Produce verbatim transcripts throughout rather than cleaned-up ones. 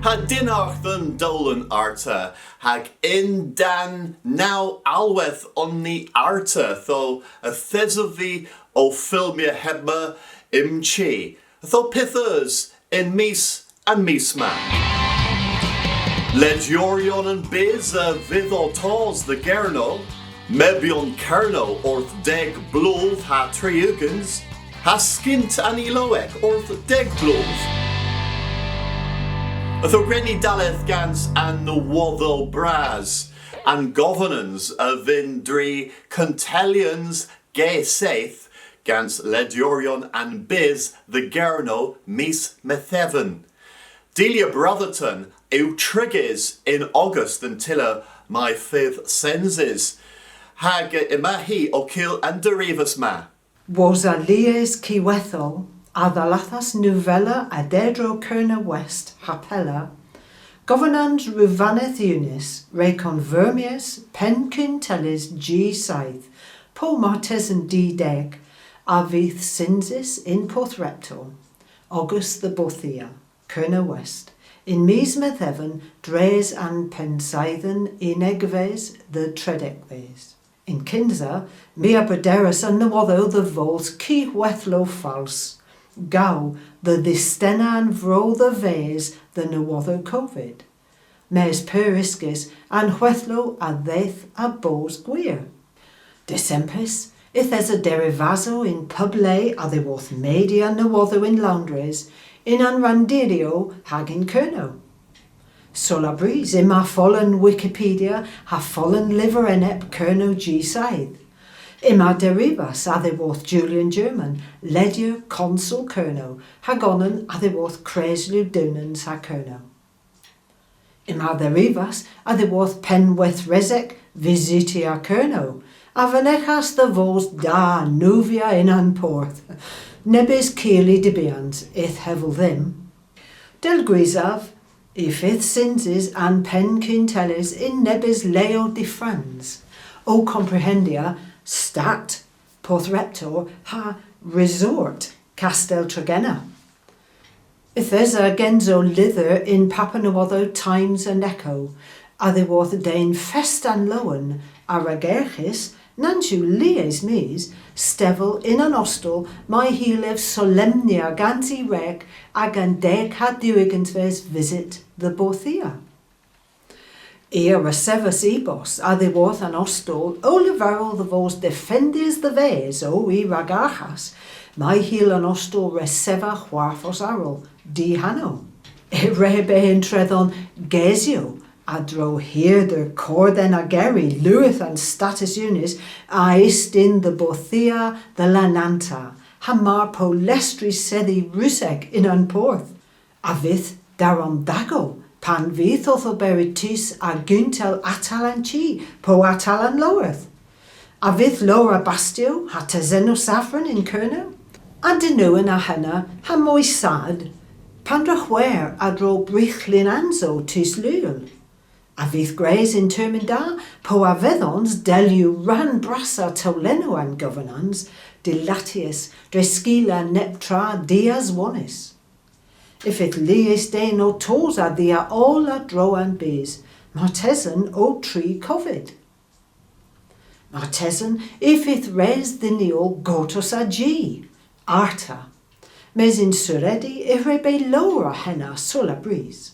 Ha dynnargh dhe'n dowlen arta, hag yn-dann naw alhwedh on ni arta, ytho yth esov vy ow fylmya hebma y'm chi. Ytho pyth eus yn mis an mis ma? Ledyoryon an bys a vydh ow tos dhe Gernow, Mebyon Kernow orth deg bloodh ha tri ugens, ha Skynt an Iloek orth deg bloodh. Ytho gwren ni dalleth gans an nowodhow bras, an governans a vynn dri kuntellyans G seyth gans ledyoryon an bys dhe Gernow mis Metheven. Delia Brotherton yw trigys yn ogas dhe'n tyller may fydh synsys, hag yma hi ow kul an derivas ma. Wosa lies kywedhel a dhallathas neuvella a-dro Kernow West ha pella, governans Ruvaneth Unys re konfirmyas pennkuntelles G seyth po martesen D deg a vydh synsys yn Porthreptor, ogas dhe Borthia, Kernow West, yn mis Metheven dres an pennseythen unnegves dhe tredhegves. Yn kynsa, my a brederas an nowodhow dhe vos kywedhlow fals, gow dhe dhistenna an vro dhe-ves dhe nowodhow Covid. Mes pur uskis, an hwedhlow a dheuth ha bos gwir. Desempis, yth esa derivasow yn pub le a-dhyworth media nowodhow yn Loundres, yn an ranndiryow hag yn Kernow. Seulabrys, yma folen Wikipedia ha folen Lyver Enep Kernow G seyth. Yma derivas a-dhyworth Julian German, ledyer Konsel Kernow, hag onan a-dhyworth Kreslu Dewnens ha Kernow. Yma derivas a-dhyworth pennweythresek Visitya Kernow, a venegas dhe vos da neuvya yn an porth. Nebes kili dybyans yth hevel dhymm. Dell grysav, y fydh synsys an pennkuntelles yn nebes leow dyffrans, ow komprehendya stat Porthreptor ha resort Kastel Tregenna. Yth esa gensow lyther yn paper nowodhow Times and Echo, a-dhyworth den fest an lowen, a ragerghis, nans yw lies mis, stevel yn an ostel may hyllir solempnya gans y wreg agan deg ha dew ugensves vysyt dhe Borthia. I a resevas e-bost a-dhyworth an ostel ow leverel dhe vos defendys dhe-ves o y ragerghas, may hyll an ostel reseva hwarvos arall, dihanow. Y re beu yntredhon gesyow a-dro hirder korden a gerri lewydh an Statys Unys a ystyn dhe Borthia dhe Lananta, ha mar po lestri sedhi Russek yn an porth. A vydh darondagow pan vydh owth oberi tus a guntel atal an chi po atal an lowarth? A vydh lowr a bastiow ha tesennow safran yn Kernow? A-denewen a henna ha moy sad, pandr'a hwer a-dro bryghlynansow tus leel? A vydh gwrys yn termyn da po a vedhons dell yw rann brassa towlennow an governans dilatys dre skila neptra diaswonys? Y fydh lies den ow tos a-dhia oll a-dro an bys, martesen ow tri Covid. Martesen y fydh res dhyn ni oll gortos a-ji, arta. Mes yn sur edi y hwre beu lowr a henna seulabrys.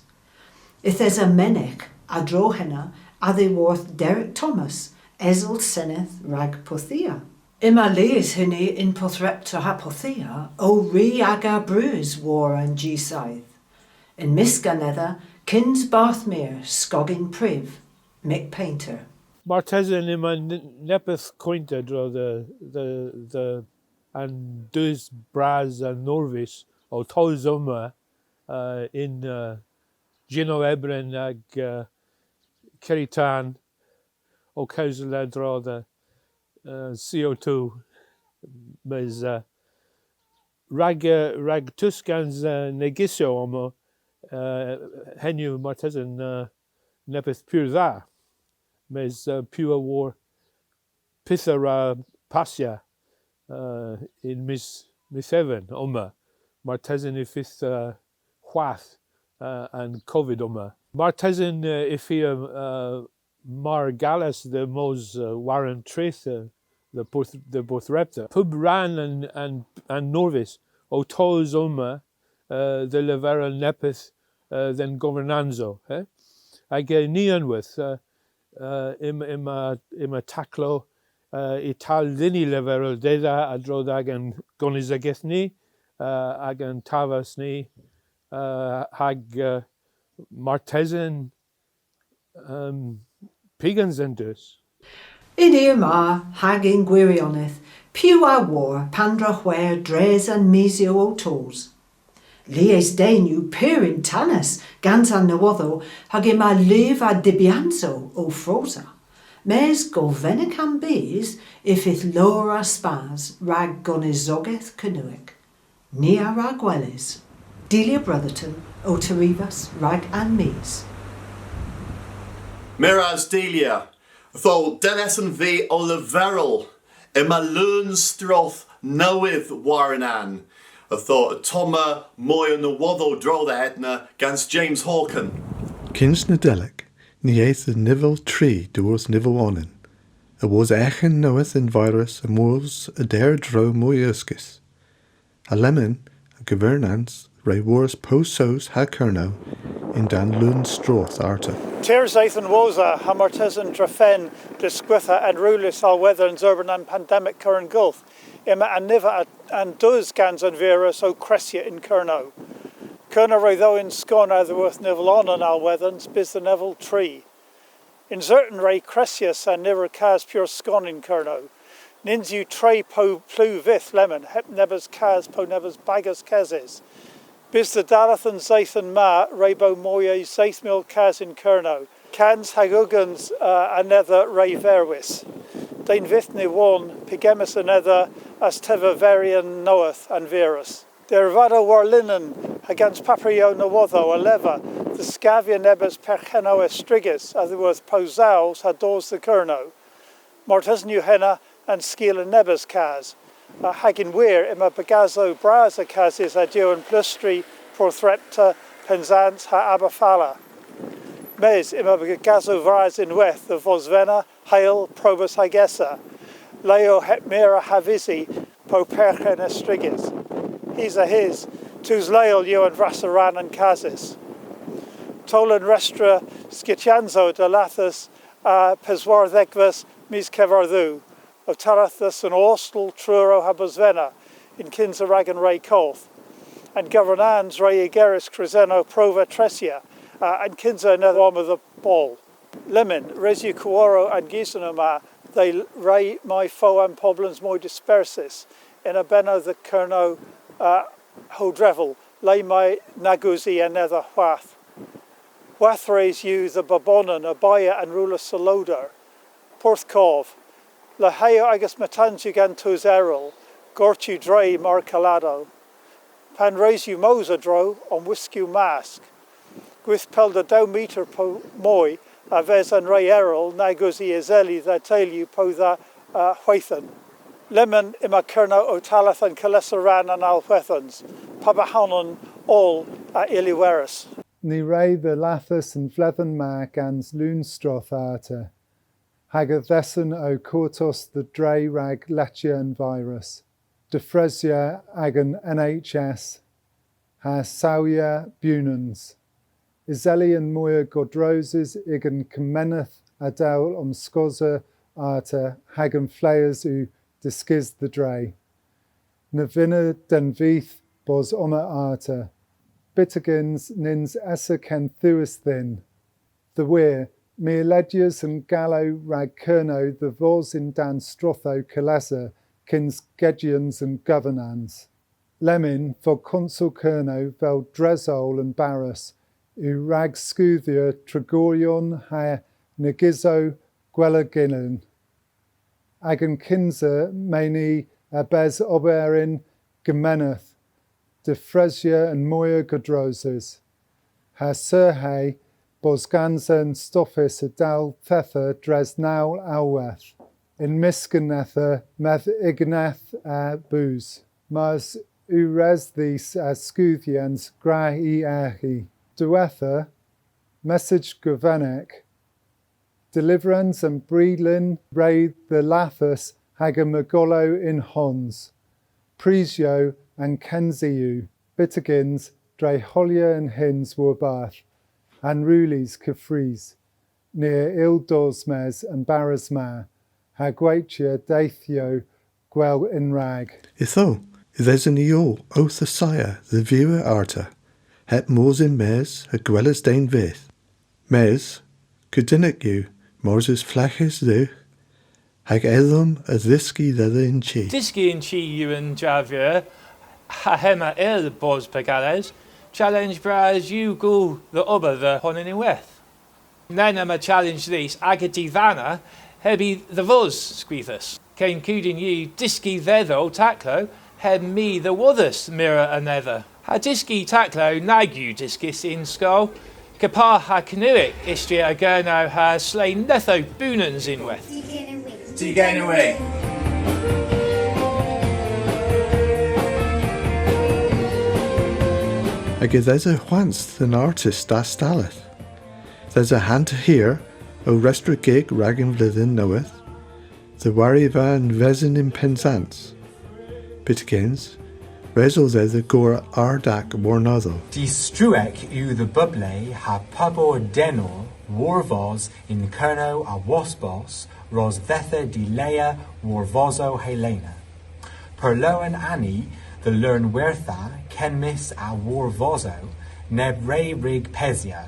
Yth esa menydh a-dro henna a-dhyworth Derek Thomas, esel senedh rag Porthia. Yma lies huni yn Porthreptor ha Porthia ow ri aga breus war an G seyth. Yn mysk anedha, kyns Bardh Meur, Skogynn Pryv, Mick Paynter. Martesen yma n-, neppyth koynt a-dro dhe, dhe, dhe an dus bras a norvys ow tos omma, uh, yn, uh, jynnow ebron hag, uh, kerri tan ow kewsel a-dro dhe, uh, C O two. Mes, uh, rag, uh, rag tus gans, uh, negysyow omma, uh, henn yw martesen, uh, neppyth pur dha. Mes, uh, piw a wor pyth a wra passya, uh, yn mis, mis Metheven omma, martesen y fydh, uh, hwath eh, an covid omma. Martesen, eh, y fia, eh, mar gales dhe mos, eh, war an treth, eh, dhe Borth-, dhe Borthrepter. Pub rann an, an, an norvys ow tos omma, eh, dhe leverel neppyth, eh, dhe'n governansow, eh? Hag, eh, ni ynwedh, eh, eh, yma, yma, yma taklow, eh, y tal dhyn ni leverel dhedha a-dro dh'agan gonisogeth ni, eh, agan taves ni, eh, hag, eh, martesen, ehm, pygans an dus. Y'n eur ma hag yn gwirionedh, piw a wor pandra hwer dres an misyow ow tos? Lies den yw pur yntanys gans an nowodhow hag yma liv a dybyansow ow frosa. Mes govenek a'm beus y fydh lowr a spas rag gonisogeth Kernewek. Ni a wra gweles. Delia Brotherton ow terivas rag An Mis. Meur ras Delia. Ytho, dell esen vy ow leverel, yma leun strooth nowydh war an an. Ytho, ottomma moy a nowodhow a-dro dhe hedna gans James Hawken. Kyns Nadelik, ni eth dhe nivel tri dhyworth nivel onan. Awos eghen nowydh an virus, an mos a-derdro moy uskis. Ha lemmyn, an governans re worras Pow Sows ha Kernow yn-dann leun strooth arta. Teyr seythen wosa ha martesen drefen diskwitha an rewlys alhwedhans erbynn an pandemik kurun goth, yma an niver a, an dus gans an virus ow kressya yn Kernow. Kernow re dhowyn skon a-dhyworth nivel onan alhwedhans bys dhe nivel tri. Yn sertan re kressyas an niver kas pur skon yn Kernow. Nyns yw tre po plu vyth lemmyn, heb nebes kas po nebes bagas kasys. Bys dhe dalleth an seythen ma re bo moy es seyth mil kas yn Kernow. Kans hag ugens, eh, anedha re verwis. Den vyth ny wonn pygemmys anedha a's teva veryan nowydh an virus. Derivadow war linen ha gans paperyow nowodhow a lever dhe skavya nebes perghennow estrigys a-dhyworth Pow Sows ha dos dhe Gernow. Martesen yw henna an skila nebes kas, ha hag yn hwir yma bagasow bras a kasys a-dew an Pleustri, Porthrepter, Pennsans ha Aberfala. Mes yma bagasow vras ynwedh dhe Vosvena, Heyl, Probus hag Essa, leow heb meur a havysi po perghen estrigys. Hys a hys, tus leel yw an brassa rann an kasys. Towlen restra skittyansow a dhallathas a peswardhegves mis Kevardhu, ow talleth dhe Sen Ostel, Truru ha Bosvena, yn kynsa rag an re koth. An governans re igeris kresennow prov a tresya, a, yn kynsa anedha omma dhe boll. Lemmyn, res yw keworra an gison ma dhe re may fo an poblans moy dispersys, yn a bennow dhe Gernow, a, howldrevel, le may nag usi anedha hwath. Hwath res yw dhe bubonan obaya an rewlys saloder. Porthkov, leheow agas metans yw gans tus erel, gortewgh dre mar kaladow. Pan res yw mos a-dro, omwiskewgh mask. Gwith pell dhe dew meter po moy a-ves an re erel nag usi eseli dha teylu po dha, a, hwedhen. Lemmyn yma Kernow ow talleth an kalessa rann an alhwedhans, pub ahanan oll a yll y weres. Ni re dhallathas an vledhen ma gans leun strooth arta, hag yth esen ow kortos dhe dre rag lettya an virus, difresya agan N H S, ha sawya bewnans. Eseli an moyha godrosys y'gan kemeneth a dal omskoodhya arta hag an fleghes yw dyskys dhe dre. Ny vynna den vyth bos omma arta. Byttegyns nyns esa ken dhewis dhyn. Dhe wir, my a ledyas an galow rag Kernow dhe vos yn-dann strothow kalessa kyns gedyans an governans. Lemmyn, fo Konsel Kernow avel dres oll an barus yw rag skoodhya trigoryon ha negysyow gwella genen. Agan kynsa, may ni a bes oberyn gemeneth, difresya an moyha godrosys, ha surhe bos gansa an stoffys a dal fetha dres nawl alhwedh. Yn mysk anedha, medh Igneth a Boos. Mars yw res dhis a skoodhyans, gwra y erghi. diwettha, messach govenek, delivrans an briedlin re dhe lathas hag a magollow yn hons, prisyow an kensi yw, byttegyns dre holya an hyns warbarth, an rewlys keffrys, ni a yll dos mes an barrys ma, ha gwaytya dydhyow gwell yn-rag. Ytho, yth eson ni oll owth assaya dhe vewa arta, heb mos yn-mes ha gweles den vyth. Mes, kudynnek yw, mars eus fleghes dhywgh, hag edhom a dhyski dhedha yn chi. Dyski yn chi yw an dra veur, ha hemma a yll bos pygales, challenge bras yw gul dhe ober dha honan ynwedh. Ny'm yma challenge dhis aga didhana heb i dhe vos skwithus. Ken kudyn yw dyski dhedha taklow heb my dhe wodhvos meur anedha. Ha dyski taklow nag yw dyskys yn skol, kepar ha Kernewek, istori a Gernow ha sleynethow bewnans ynwedh. Degener Wig. Hag yth esa hwans dhe'n artist dastalleth. Yth esa hanter hir ow restra gig rag an vledhen nowydh, dhe wariva an vesen yn Pennsans. Byttegyns, res o dhedha gorra ardak warnodho. Distruek yw dhe bub le ha pub ordenor warvos yn Kernow a wosbos ros dhedha dilea warvosow Helena. Pur lowen a ni dhe leun wertha kenmys a warvosow neb re wrug pesya,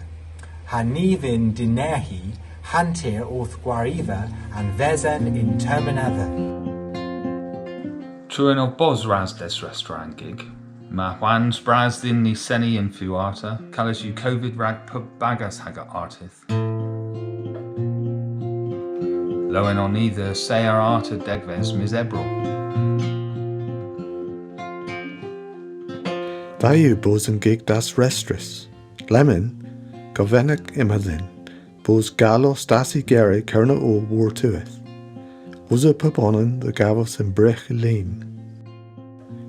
ha ny vynn dynerghi hanter orth gwariva an vesen y'n termyn a dheu. Truan o bos ras desrestra an gig. Yma hwans bras dhyn ni seni yn few arta, kales yw Covid rag pub bagas hag artist. Lowen on ni dhe assaya arta degves mis Ebrel. Da yw bos an gig dasrestrys. Lemmyn, govenek yma dhyn bos gallos dasigeri Kernow oll wor'tiwedh. Wosa pubonan dhe gavos an bregh lin.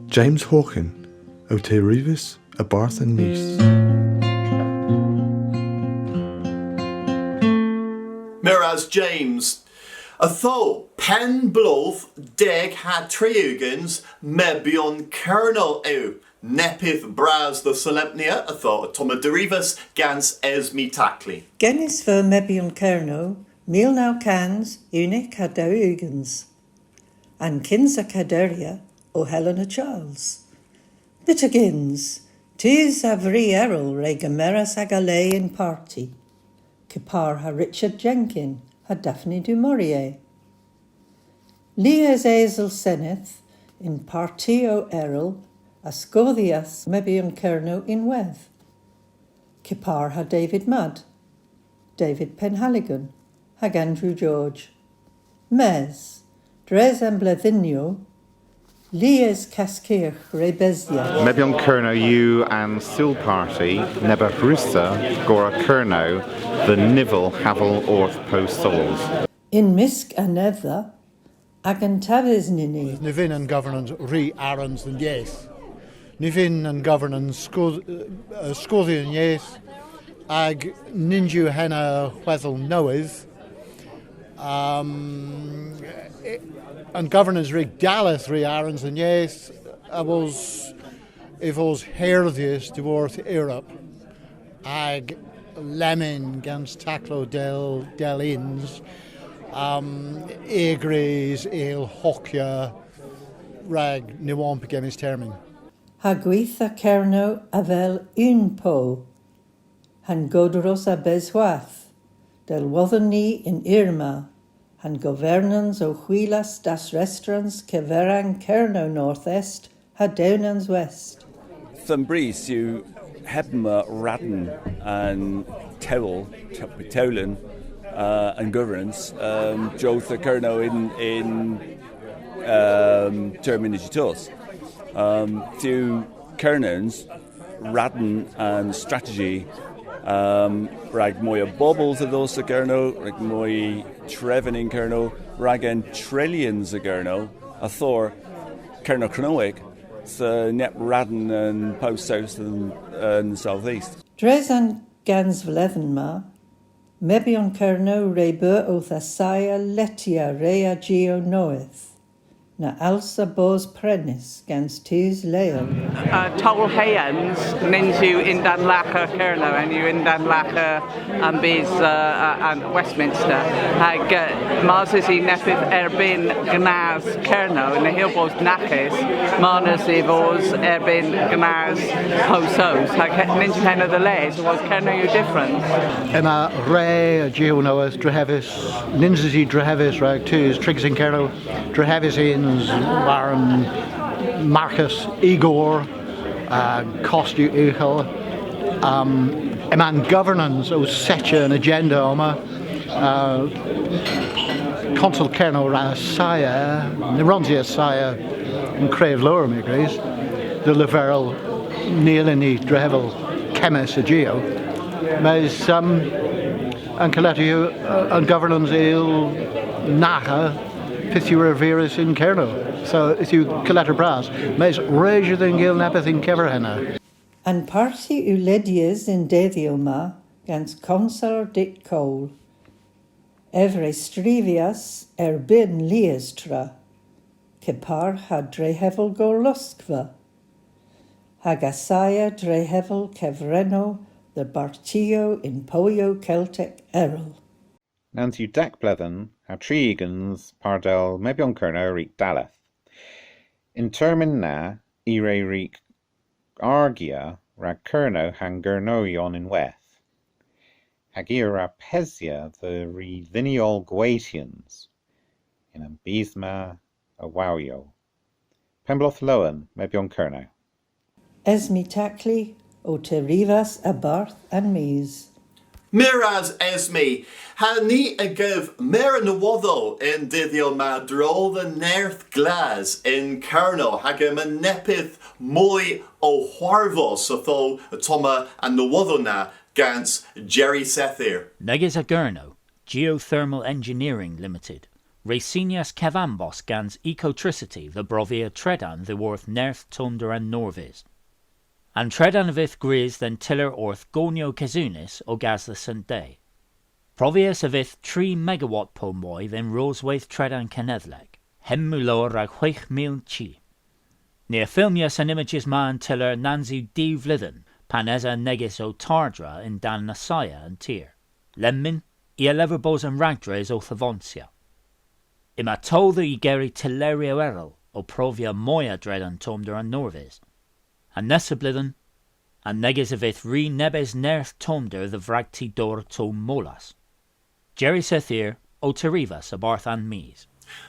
James Hawken, ow terivas a-barth An Mis. Meur ras James. Ytho, penn-bloodh deg ha tri ugens Mebyon Kernow yw. Neppyth bras dhe solempnya ytho, ottomma derivas gans Esme Tackley. Genys veu Mebyon Kernow mil naw kans unnek ha dew ugens. An kynsa kaderyer o Helena Charles. Byttegyns, tus a vri erel re gemeras aga le y'n parti, kepar ha Richard Jenkin ha Daphne du Maurier. Lies esel senedh y'n partiow erel a skodhyas Mebyon Kernow ynwedh, kepar ha David Mudd, David Penhaligon hag Andrew George. Mes, dres an bledhynnyow, lies kaskyrgh re besya. Mebyon Kernow yw an sel parti neb a wrussa gorra Kernow dhe nivel haval orth Pow Sows. Yn mysk anedha, agan taves nyni. Ny vynn an governans ri arghans dhe'n yeth. Ny vynn an governans skoodh-, eh, skoodhya an yeth, ha nyns yw henna hwedhel nowydh. Um, e-, an governans re dalleth ri arghans dhe'n yeth, awos y vos herdhys dhyworth Europa. Hag lemmyn gans taklow dell, dell yns, um, y grys y hokya rag ny wonn pygemmys termyn. Ha gwitha Kernow avel unn pow, ha'n godros a-bes hwath, dell wodhon ni y'n eur ma, ha'n governans ow hwilas dasrestrans keveran Kernow North Est ha Dewnans West. Dhe'm brys yw hebma radn an tewl, te-, tewlel, uh, an governans, um, jowth a Kernow yn, yn, um, termyn tos. Um, yw Kernow radn an strateji, um, rag moy a bobel dhe dhos dhe Gernow, rag moy treven yn Kernow, rag an treylyans a Gernow, ytho Kernow Kernewek, Uh, neb radn an Pow Sows yn, yn South East. Dres an gansvledhen ma, Mebyon Kernow re beu owth assaya lettya re a jiow nowydh, na allsa bos prenys gans tus leel. Uh, Tolhans, nyns yw yn-dann lagha Kernow, henn yw yn-dann lagha an bys, uh, uh, an Westminster. Hag, uh, mars eus hi neppyth erbynn gnas Kernow, ny yll bos nakkys, mars eus hi bos erbynn gnas Pow Sows. Hag he-, nyns yw henna dhe les, awos Kernow yw dyffrans. Yma re a jiow nowydh drehevys, nyns eus hi drehevys rag tus trigys yn Kernow, drehevys yns war an markas igor, uh, kost yw ughel. Um, yma'n governans ow settya an agenda omma. Uh, Konsel Kernow a wra assaya, ny wrons i assaya yn krev lowr, my a grys, dhe leverel ny yllyn ni drehevel kemmys a jiow. Mes, um, an kaletter yw, uh, an governans a yll nagha pyth yw ervirys yn Kernow. So, yth yw kaletter bras. Mes res yw dhyn gul neppyth yn kever henna. An parti yw ledys y'n dedhyow ma gans Konsler Dick Cole. Ev re strivyas erbynn lies tra, kepar ha drehevel gorloskva, hag assaya drehevel kevrennow dhe bartiow yn powyow Keltek erel. Nans yw deg bledhen ha tri ugens par del Mebyon Kernow a wrug dalleth. Y'n termyn na, i re wrug argya rag Kernow ha'n Gernowyon ynwedh. Hag i a wra pesya dhe ri dhyn ni oll gwaytyans yn an bys ma a wowyow. Pennbloodh Lowen, Mebyon Kernow. Esme Tackley, ow terivas a-barth An Mis. Meur ras Esme, ha ni a gev meur a nowodhow y'n dydhyow ma a-dro dhe nerth glas yn Kernow, hag yma neppyth moy ow hwarvos, ytho ottomma an nowodhow na gans Jerry Sethir. Negys a Gernow, Geothermal Engineering Limited, re sinyas kevambos gans Ecotricity dhe brovia tredan dhyworth nerth Tomder an Norvys. An tredan a vydh gwrys dhe'n tyller orth gonyow kesunys ogas dhe Sen Day. Provies a vydh tri megawatt po moy dhe'n rosweyth tredan kenedhlek, hemm yw lowr rag hwegh mil chi. Ni a fylmyas an imajys ma a'n tyller nans yw diw vledhen, pan esa negys ow tardra yn-dann assaya an tir. Lemmyn, i a lever bos an ragdres owth avonsya. Yma towl dhe igeri tylleryow erel ow provia moy a dredan Tomder an Norvys. An nessa bledhen, an negys a vydh ri nebes nerth Tomder dhe vragti dowr Tomm Molas. Jerry Sethir ow terivas a-barth An Mis.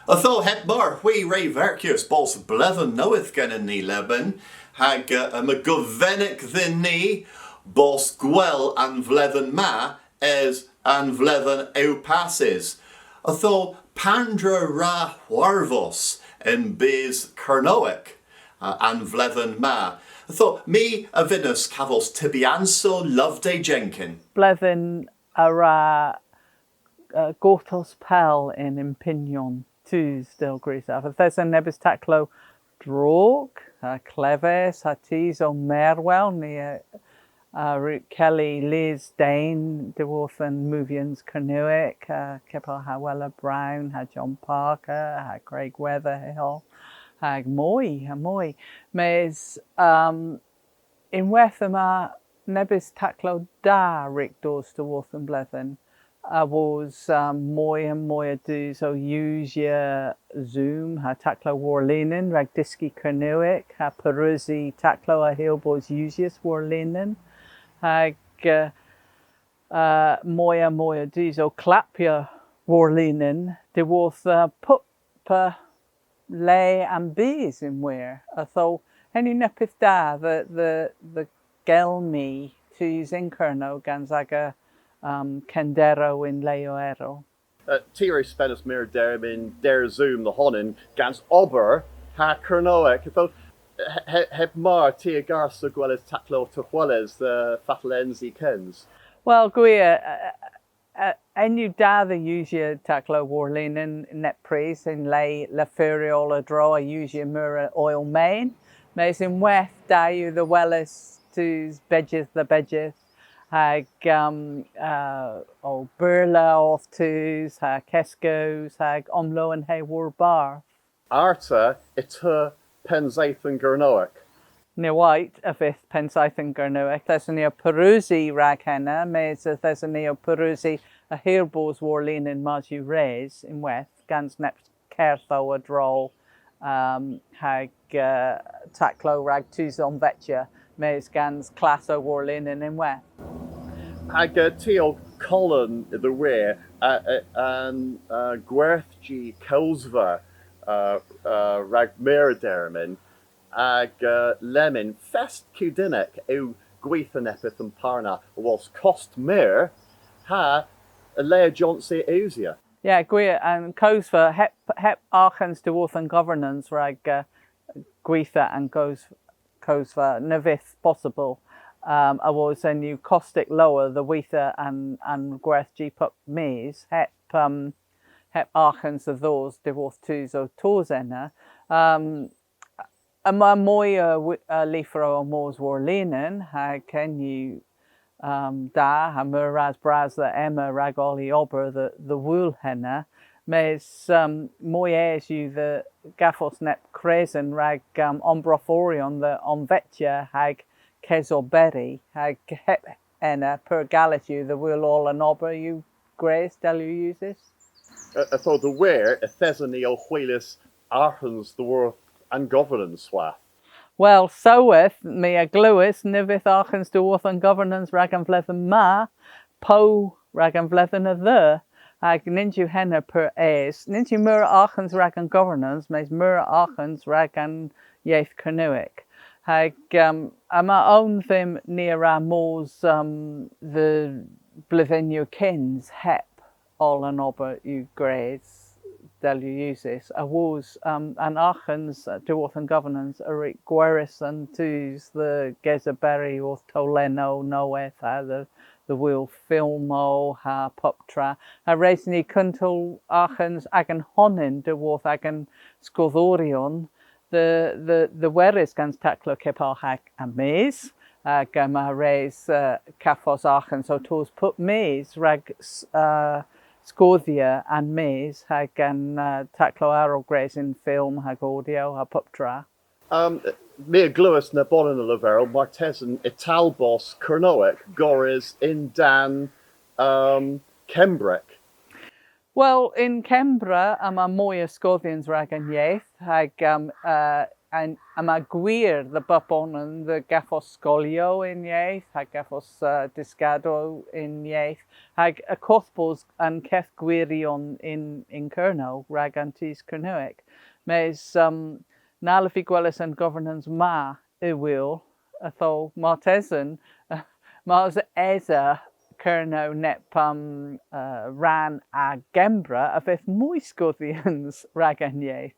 Ytho heb mar hwi re verkyas bos bledhen nowydh genen ni lemmyn, hag, uh, yma govenek dhyn ni bos gwell an vledhen ma es an vledhen eus passys. Ytho pandr'a wra hwarvos y'n bys Kernowek, uh, an vledhen ma? Ytho my a vynnas kavos tybyansow Loveday Jenkin. Bledhen a wra, uh, gortos pell yn ympynnyon tus, dell grysav. Yth esa nebes taklow drog ha kleves ha tus ow merwel. Ni a, a wrug kelli Liz Dane dhyworth an movyans Kernewek, ha kepar ha Howella Brown ha John Parker ha Craig Weatherhill ha moy ha moy. Mes, um, ynwedh yma nebes taklow da rag dos dhyworth an vledhen, awos, um, moy ha moy a dus ow usya Zoom ha taklow warlinen rag dyski Kernewek ha parusi taklow a yll bos usys warlinen, hag, uh, uh, moy ha moy a dus ow klappya warlinen dhyworth, uh, pub, uh, le an bys yn hwir. Ytho, henn yw neppyth da dhe, dhe, dhe gelmi tus yn Kernow gans aga, um, kenderow yn leow erel. Uh, ty re spenas meur a dermyn der Zoom dha honan gans ober ha Kernowek. Ytho, he-, he-, heb mar ty a garsa gweles taklow tewhel dhe fatel ens i kyns. Wel, gwir, uh, uh, Henn yw da dhe usya taklow warlinen neb prys yn le leverel a-dro ha usya meur a oyl men. Mes ynwedh da yw dhe weles tus bejydh dhe bejydh, hag, um, uh, ow burla orth tus, ha keskows, hag omlowenhe warbarth. Arta y teu Pennseythen Gernewek. Ny wayt y fydh Pennseythen Gernewek. Yth eson ni ow parusi rag henna, mes yth eson ni ow parusi a-hir bos warlinen mars yw res ynwedh, gans neb kerthow a-dro, um, hag, uh, taklow rag tus omvetya, mes gans klassow warlinen ynwedh. Hag, uh, ty o kolon dhe wir, uh, uh, an, uh, gwerthji kewsva, uh, uh, rag meur a dermyn, hag, uh, lemmyn fest kudynnek yw gwitha neppyth a'n par na, awos kost meur, ha le a jonsya usya. Ya, gwir, an kewsva, heb, heb arghans dhyworth an governans rag, uh, gwitha an kows-, kewsva, ny vydh possybyl. Um, awos henn yw kostek lowr dhe witha an, an gwerthji pub mis, heb, um, heb arghans a dhos dhyworth tus ow tos ena. Um, yma moy a, wi-, a lyvrow ow mos warlinen, hag henn yw, um, da, ha meur ras bras dhe Emma rag oll hy ober dhe, dhe wul henna. Mes, um, moy es yw dhe gavos neb kresen rag, um, omprofyoryon dhe omvetya hag kesoberi, hag heb henna pur gales yw dhe wul oll an ober yw gwrys, dell yw usys. Uh, ytho dhe wir, yth eson ni ow hwilas arghans dhyworth an governans hwath. Wel, soweth, my a glewas, ny vydh arghans dhyworth an governans rag an vledhen ma, po rag an vledhen a dheu, hag nyns yw henna pur es. Nyns yw meur arghans rag an governans, mes meur arghans rag an yeth Kernewek. Hag, um, yma own dhymm ni a wra mos, um, dhe bledhynnyow kyns heb oll an ober yw gwrys, dell yw usys. Awos, um, an arghans, uh, dhyworth an governans a wrug gweres an dus dhe gesoberi orth towlennow nowydh ha dhe, dhe wul fylmow ha puptra. Ha res yw dhyn ni kuntel arghans agan honan dhyworth agan skodhyoryon dhe, dhe, dhe weres gans taklow kepar hag An Mis, hag yma res, uh, kavos arghans ow tos pub mis rag s-, uh, skoodhya An Mis hag an, uh, taklow erel gwrys yn fylm hag audio ha puptra. Um, my a glewas nebonan a leverel martesen y tal bos Kernewek gorrys yn-dann, um, Kembrek. Wel, yn Kembra yma moy a skodhyans rag an yeth, hag, um, uh, an, yma gwir dhe bubonan dhe gavos skolyow yn yeth, ha gavos, uh, dyskador yn yeth, hag y koth bos an keth gwiryon yn, yn Kernow rag an dus Kernewek. Mes, um, na allav vy gweles an governans ma y wul, ytho martesen, mars esa Kernow neb, um, uh, rann a Gembra, y fydh moy skodhyans rag an yeth.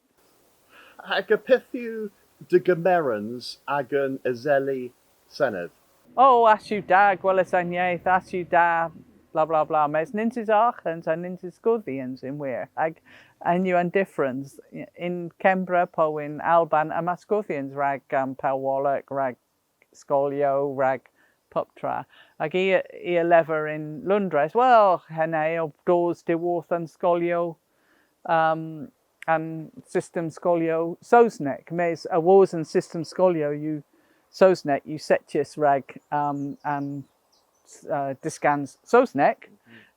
Hag y pyth yw dy gemerans agan eseli senedh? O, ass yw da gweles an yeth, ass yw da, bla, bla, bla. Mes nyns eus arghans ha nyns eus skodhyans yn hwir. Hag henn yw an dyffrans. Yn Kembra po yn Alban yma skodhyans rag, um, pellwolok, rag skolyow, rag puptra. Hag i, i a lever yn Loundres, wel, henna o dos dhyworth an skolyow, um, an system skolyow Sowsnek. Mes awos an system skolyow yw Sowsnek yw settys rag, um, an, uh, dyskans Sowsnek,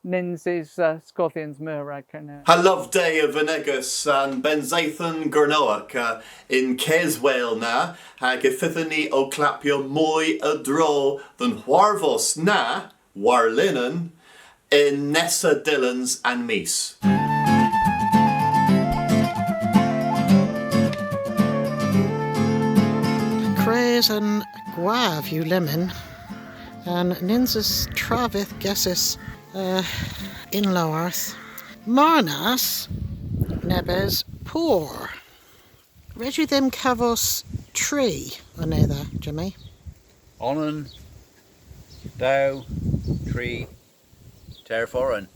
nyns eus, uh, skodhyans meur rag Kernewek. Ha Loveday a venegas an Bennseythen Gernewek, uh, y'n keswel na, hag y fydhyn ni ow klappya moy a-dro dhe'n hwarvos na, warlinen, yn nessa dyllans An Mis. Kres an gwav yw lemmyn, ha nyns eus travyth gesys, uh, y'n lowarth. Marnas nebes por. Res yw dhymm kavos tri anedha, Jimmy. Onan, dew, tri, teyr foren.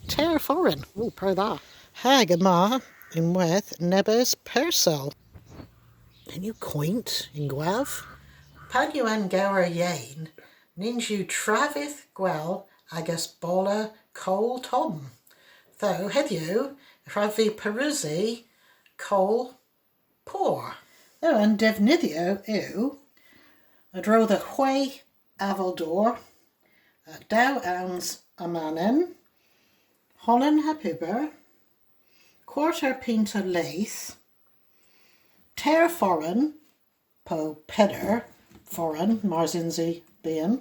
Teyr foren? O, pur dha. Hag yma ynwedh nebes persel. Penn yw koynt yn gwav. Pan yw an gewer yeyn, nyns yw travyth gwell agas bolla kowl tomm. Ytho, hedhyw, y hwrav vy pareusi kowl por. Ytho, an devnydhyow yw a-dro dhe hwegh aval dor, uh, dew ouns amanyn, holan ha puber, kwarter pinta leth, teyr foren, po peder foren, mars yns i byghan,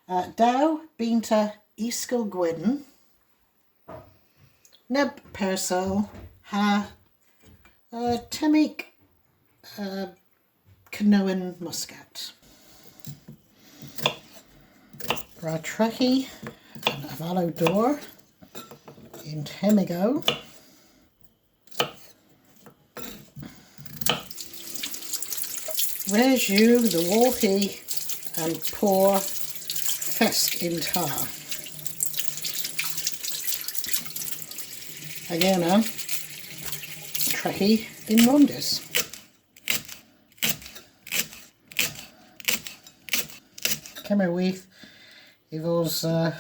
uh, dew binta iskel gwynn, neb persil ha, uh, temmik, uh, knowen muskat. Gwra treghi an avalow dor yn temmigow. Res yw dhe worghi an por fest yn ta. Hag ena, treghi yn rondys. Kemmer with y vos, uh,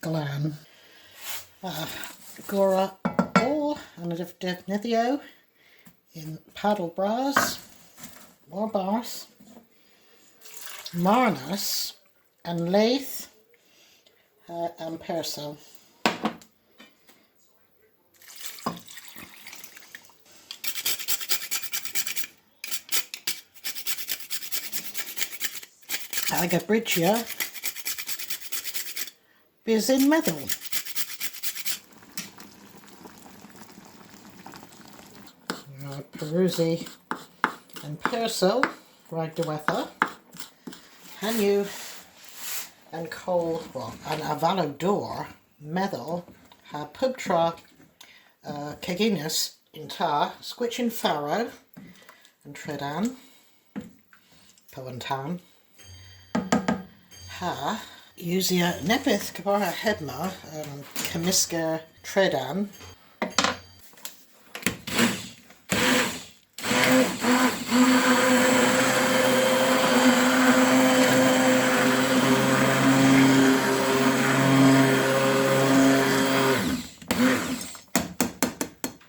glan. Uh, gorra oll an dev-, devnydhyow yn padel bras, warbarth. Marnas an leth, uh, an persil. Hag a bryjya bys yn medhel. Uh, pareusi an persil rag diwettha. Henn yw an kowl, well, an avalow dor, medhel, ha puptra, uh, keginys yn ta, skwych yn farow, an tredan, po an tan. Ha usya neppyth kepar ha hemma, um, kemysker tredan.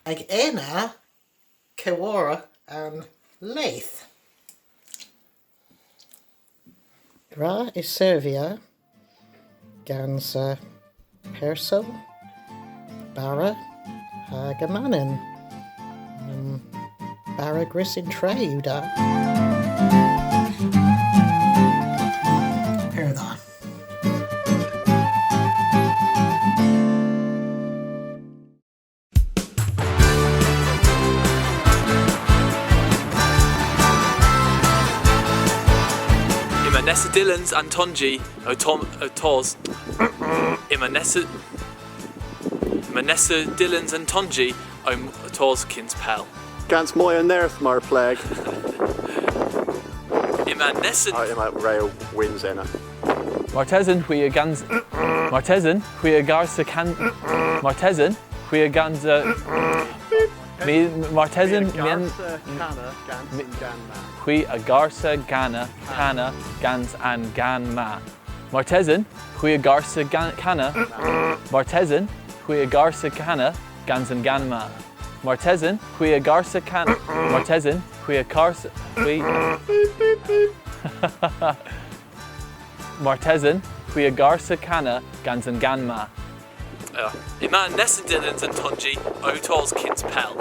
Hag ena keworra an leth. Gwra y servya gans, uh, persil, bara hag amanyn. Um, bara gwrys yn tre yw da. Pur dha. Yma nessa dyllans an tonji ow tom-, ow tos. Yma nessa, yma nessa dyllans an tonji ow m-, ow tos kyns pell. Gans moy a nerth, mar pleg. Yma nessa... A, yma re a wyns ena. Martesen hwi a gans-, martesen hwi a garsa kan-, martesen hwi a gansa, mi, martesen, mi an-, garsa kana gans an gan ma. Hwi a garsa gana, kana gans an gan ma. Martesen hwi a garsa gan-, kana. Martesen hwi a garsa kana gans an gan ma. Martesen hwi a garsa kan-, martesen hwi a garsa, hwi. Martesen hwi a garsa kana gans an gan ma. Uh, yma nessa dyllans an tonji ow tos kyns pell.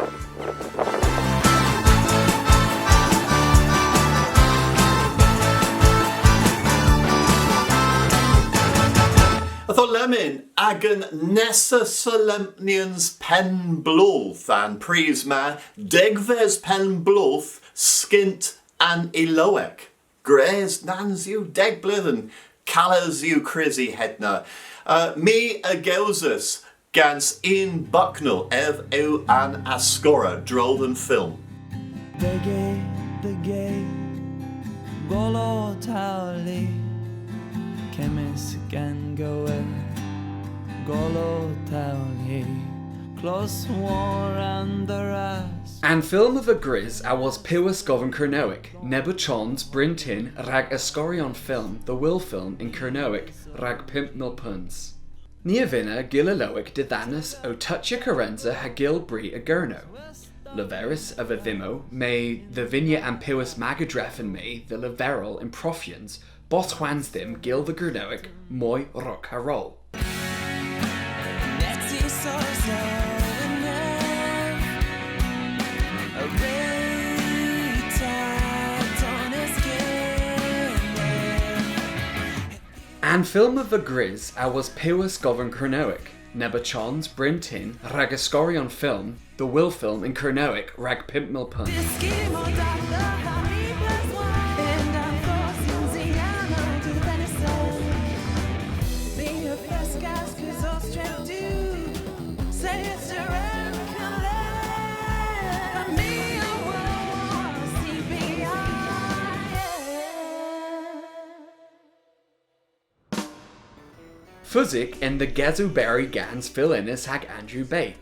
Ytho lemmyn, agan nessa solempnyans penn-bloodh, an prys ma, degves penn-bloodh, skynt an Iloek. Gwrys, nans yw deg bledhen, kales yw krysi hedna. Uh, my a gewsis gans Ian Bucknell, ev yw an askorrer a-dro dhe'n fylm. Dege, dege, golow towli, kemmys gan gower, golow towli, Plos war an dha ras. An fylm a veu gwrys awos piwas govyn Kernewek, neb a chons bryntin rag askoryon fylm dhe Wylfilm yn Kernewek rag pymp mil peuns. Ni a vynna gul ilewek didhanus ow tochya kerensa ha gul bri a Gernow. Leverys a veu dhymmo, may dhe vynya an piwas ma a drefen my dhe leverel yn profyans, bos hwans dhymm gul dhe Gernewek moy rock ha roll. An fylm a veu gwrys awos piwas govyn Kernewek, neb a chons bryntin rag askoryon fylm dhe Wylfilm yn Kernewek rag pymp mil peuns. Fusik en dhe gesoberi gans Phil Ennis hag Andrew Baye.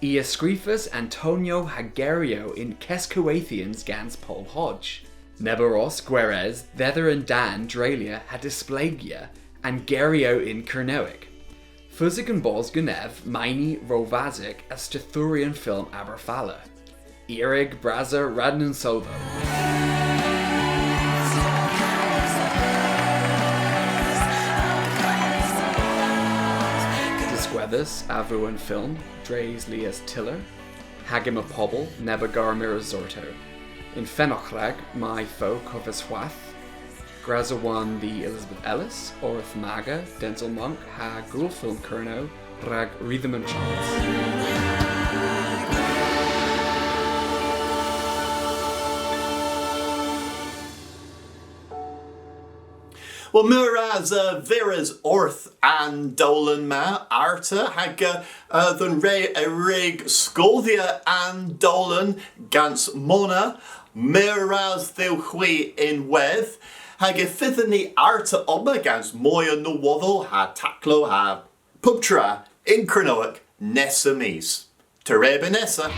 I a skrifas an toniow ha geryow yn keskowethyans gans Pol Hodge. Neb a ros gweres dhedha an dan dreylya ha displegya an geryow yn Kernewek. Fusik en bos genev mayni rowvasek a stethuryon fylm Aberfala. Erik Braza radn an sodhow. Diskwedhys a veu an fylm dres lies tyller, hag yma pobel neb a gar mires orto. Yn fenowgh rag may fo kovys hwath, gras a-warn dhe Elizabeth Ellis, Orth Maga, Denzil Monk ha Gool Film Kernow rag ri dhymm an chons. Wel, meur ras, uh, vires orth an dowlen ma arta, hag, uh, uh, dhe'n re a wrug skoodhya an dowlen gans mona, meur ras dhywgh hwi ynwedh, hag y fydhyn ni arta omma gans moy a nowodhow ha taklow ha puptra yn Kernewek nessa mis. Terebo nessa.